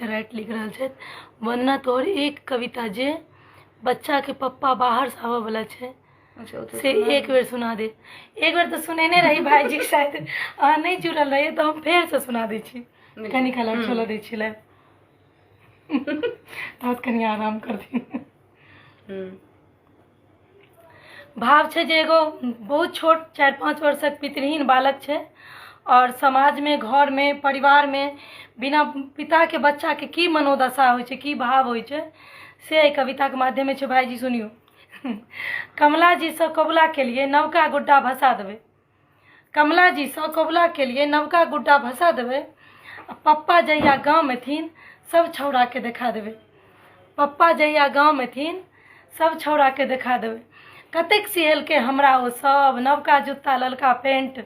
Right लिख रहल छथि। वन्दना तोहर एक कविता जे बच्चाके पप्पा बाहरसँ आबऽवला छै अच्छा, ओ तऽ से सुना एक बेर सुना दे। एक बेर तऽ सुनेने रही भाइजीके, शायद अहाँ नहि जुड़ल रहियै, तऽ हम फेरसँ सुना दै छी। कनि काल आओर चलऽ दै छी लाइव, तब कनि आराम करथिन। भाव छै जे एगो बहुत छोट 4-5 वर्षक पितृहीन बालक छै आओर समाजमे, घरमे, परिवारमे बिना पिताके बच्चाके की मनोदशा होइ छै, की भाव होइ छै, से एहि कविताके माध्यममे छै। भाइजी सुनियौ। कमला जीसँ कबुला केलियै नवका गुड्डा भसा देबै। कमला जीसँ कबुला केलियै नवका गुड्डा भसा देबै आ पप्पा जहिया गाम एथिन सब छौड़ाके देखा देबै। पप्पा जहिया गाम एथिन सब छौड़ाके देखा देबै। कतेक सिहेलकै हमरा ओ सब नवका जुत्ता ललका पेंट।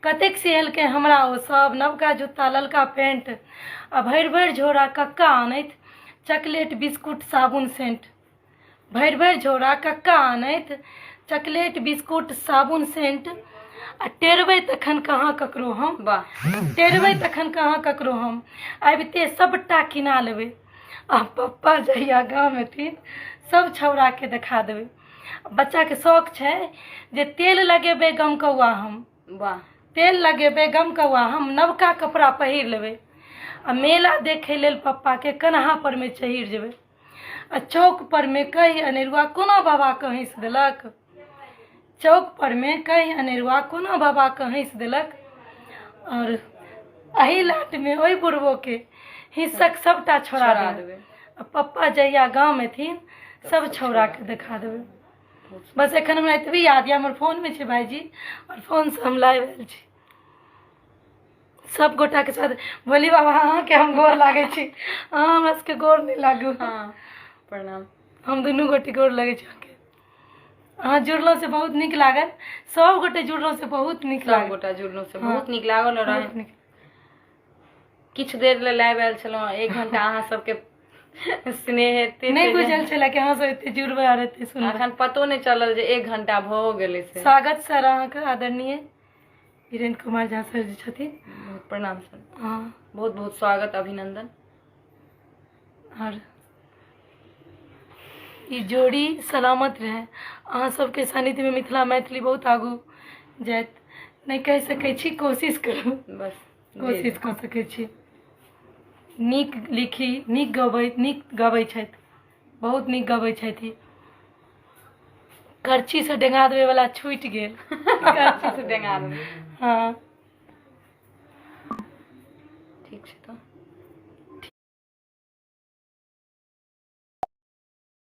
कतेक सिहेलकै हमरा ओ सब नवका जुत्ता ललका पेंट आ भरि भरि झोरा कक्का आनथि चकलेट बिस्कुट साबुन सेंट। भरि भरि झोरा कक्का आनथि चकलेट बिस्कुट साबुन सेंट आ टेरबै तखन कहाँ ककरो हम। टेरबै तखन कहाँ ककरो हम, आबिते सबटा किना लेबै आ पप्पा जहिया गाम एथिन सब छौड़ाके देखा देबै। बच्चाके शौक छै जे तेल लगेबै गमकौआ हम। तेल लगेबै गमकौआ हम, नवका कपड़ा पहिर लेबै आ मेला देखै लेल पप्पाके कन्हा परमे चढ़ि जेबै आ चौक परमे कहि अनेरुआ कोना बाबाके हँसि देलक। चौक परमे कहि अनेरुआ कोना बाबाके हँसि देलक आओर एहि लाटमे ओहि बुढ़बोके हिस्सक सबटा छोड़ा देबै आ पप्पा जहिया गाम एथिन सब छौड़ाके देखा देबै। बस एखन हमरा एतबी याद यऽ। हमर फोनमे छै भाइजी आओर फोनसँ हम लाइव आयल छी सब गोटाके साथ। भोली बाबा अहाँके हम गोर लागै छी, अहाँ हमरा सबके गोर नहि लागू। हँ, प्रणाम। हम दुनू गोटे गोर लगै छी अहाँके। अहाँ जुड़लहुँ से बहुत नीक लागल, सब गोटे जुड़लहुँ से बहुत नीक सब लागल। गोटा जुड़लहुँ से बहुत नीक लागल। आओर बहुत नीक। किछु देर लेल लाइव आयल छलहुँ, 1 घंटा अहाँ सबके स्नेह एते नहि बुझल छलै कि अहाँ सब एते जुड़बै आओर एते सुनबै। अखन पतो नहि चलल जे 1 घंटा भऽ गेलै से। स्वागत सर अहाँके, आदरणीय वीरेंद्र कुमार झा सर जी छथिन। बहुत प्रणाम सर। हँ। बहुत बहुत स्वागत, अभिनंदन। आओर ई जोड़ी सलामत रहै, अहाँ सबके सानिध्यमे मिथिला मैथिली बहुत आगू जायत। नहि कहि सकै छी, कोशिश करू। बस कोशिश कऽ सकै छी। नीक लिखी, नीक गबै, नीक गबै छथि, बहुत नीक गबै छथि। करचीसँ डेंगा देबैवला छूटि गेल। करचीसँ डेंगा देबै। हँ। ठीक छै तऽ।